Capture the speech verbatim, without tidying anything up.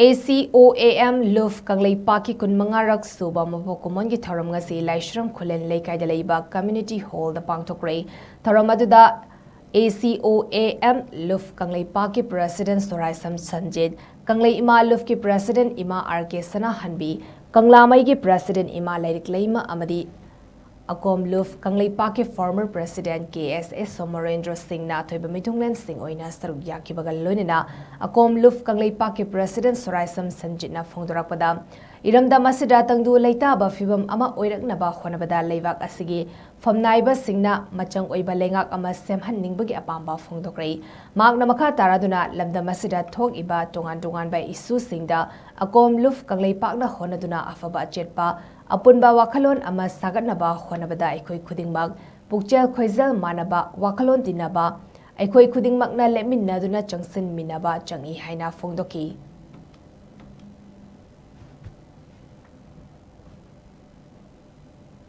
ACOAM ꯂꯨꯞ ꯀꯪꯂꯩꯄꯥꯛꯀꯤ ꯀꯨꯟꯃꯉꯥꯔꯛ ꯁꯨꯕ ꯃꯄꯣꯛ ꯀꯨꯝꯑꯣꯟꯒꯤ ꯊꯧꯔꯝ ꯉꯁꯤ ꯂꯥꯏꯁ꯭ꯔꯝ ꯈꯨꯂꯦꯟ ꯂꯩꯀꯥꯏꯗ ꯂꯩꯕ ꯀꯝꯃ꯭ꯌꯨꯅꯤꯇꯤ ꯍꯣꯜꯗ ꯄꯥꯡꯊꯣꯛꯈ꯭ꯔꯦ꯫ ꯊꯧꯔꯝ ꯑꯗꯨꯗ ACOAM ꯂꯨꯞ ꯀꯪꯂꯩꯄꯥꯛꯀꯤ ꯄ꯭ꯔꯦꯁꯤꯗꯦꯟ ꯁꯣꯔꯥꯏꯁꯝ ꯁꯟꯖꯤꯠ, ꯀꯪꯂꯩ ꯏꯃꯥ ꯂꯨꯞꯀꯤ ꯄ꯭ꯔꯦꯁꯤꯗꯦꯟ ꯏꯃꯥ ꯑꯥꯔ ꯀꯦ ꯁꯅꯥꯍꯟꯕꯤ, ꯀꯪꯂꯥꯃꯩꯒꯤ ꯄ꯭ꯔꯦꯁꯤꯗꯦꯟ ꯏꯃꯥ ꯂꯥꯏꯔꯤꯛꯂꯩꯃ ꯑꯃꯗꯤ ꯑꯀꯣꯝ ꯂꯨꯞ ꯀꯪꯂꯩꯄꯥꯛꯀꯤ ꯐꯣꯔꯃꯔ ꯄ꯭ꯔꯦꯁꯤꯗꯦꯟ ꯀꯦ ꯑꯦꯁ ꯑꯦꯁ ꯁꯣꯃꯣꯔꯦꯟꯗ꯭ꯔ ꯁꯤꯡꯅ ꯑꯊꯣꯏꯕ ꯃꯤꯊꯨꯡꯂꯦꯟꯁꯤꯡ ꯑꯣꯏꯅ ꯁꯔꯨꯛ ꯌꯥꯈꯤꯕꯒ ꯂꯣꯏꯅꯅ ꯑꯀꯣꯝ ꯂꯨꯞ ꯀꯪꯂꯩꯄꯥꯛꯀꯤ ꯄ꯭ꯔꯦꯁꯤꯗꯦꯟ ꯁꯣꯔꯥꯏꯁꯝ ꯁꯟꯖꯤꯠꯅ ꯐꯣꯡꯗꯣꯔꯛꯄꯗ, ꯏꯔꯝꯗꯝ ꯑꯁꯤꯗ ꯇꯪꯗꯨ ꯂꯩꯇꯥꯕ ꯐꯤꯕꯝ ꯑꯃ ꯑꯣꯏꯔꯛꯅꯕ ꯍꯣꯠꯅꯕꯗ ꯂꯩꯕꯥꯛ ꯑꯁꯤꯒꯤ ꯐꯝꯅꯥꯏꯕꯁꯤꯡꯅ ꯃꯆꯪ ꯑꯣꯏꯕ ꯂꯩꯉꯥꯛ ꯑꯃ ꯁꯦꯝꯍꯟꯅꯤꯡꯕꯒꯤ ꯑꯄꯥꯝꯕ ꯐꯣꯡꯗꯣꯛꯈ꯭ꯔꯦ꯫ ꯃꯍꯥꯛꯅ ꯃꯈꯥ ꯇꯥꯔꯗꯨꯅ ꯂꯝꯗꯝ ꯑꯁꯤꯗ ꯊꯣꯛꯏꯕ ꯇꯣꯉꯥꯟ ꯇꯣꯉꯥꯟꯕ ꯏꯁꯨꯁꯤꯡꯗ ꯑꯀꯣꯝ ꯂꯨꯞ ꯀꯪꯂꯩꯄꯥꯛꯅ ꯍꯣꯠꯅꯗꯨꯅ ꯑꯐꯕ ꯑꯆꯦꯠꯄ ꯑꯄꯨꯟꯕ ꯋꯥꯈꯜꯂꯣꯟ ꯑꯃ ꯁꯥꯒꯠꯅꯕ ꯍꯣꯠꯅꯕꯗ ꯑꯩꯈꯣꯏ ꯈꯨꯗꯤꯡꯃꯛ ꯄꯨꯛꯆꯦꯜ ꯈꯣꯏꯖꯦꯜ ꯃꯥꯟꯅꯕ, ꯋꯥꯈꯜꯂꯣꯟ ꯇꯤꯟꯅꯕ, ꯑꯩꯈꯣꯏ ꯈꯨꯗꯤꯡꯃꯛꯅ ꯂꯦꯞꯃꯤꯟꯅꯗꯨꯅ ꯆꯪꯁꯤꯟꯃꯤꯟꯅꯕ ꯆꯪꯏ ꯍꯥꯏꯅ ꯐꯣꯡꯗꯣꯛꯈꯤ꯫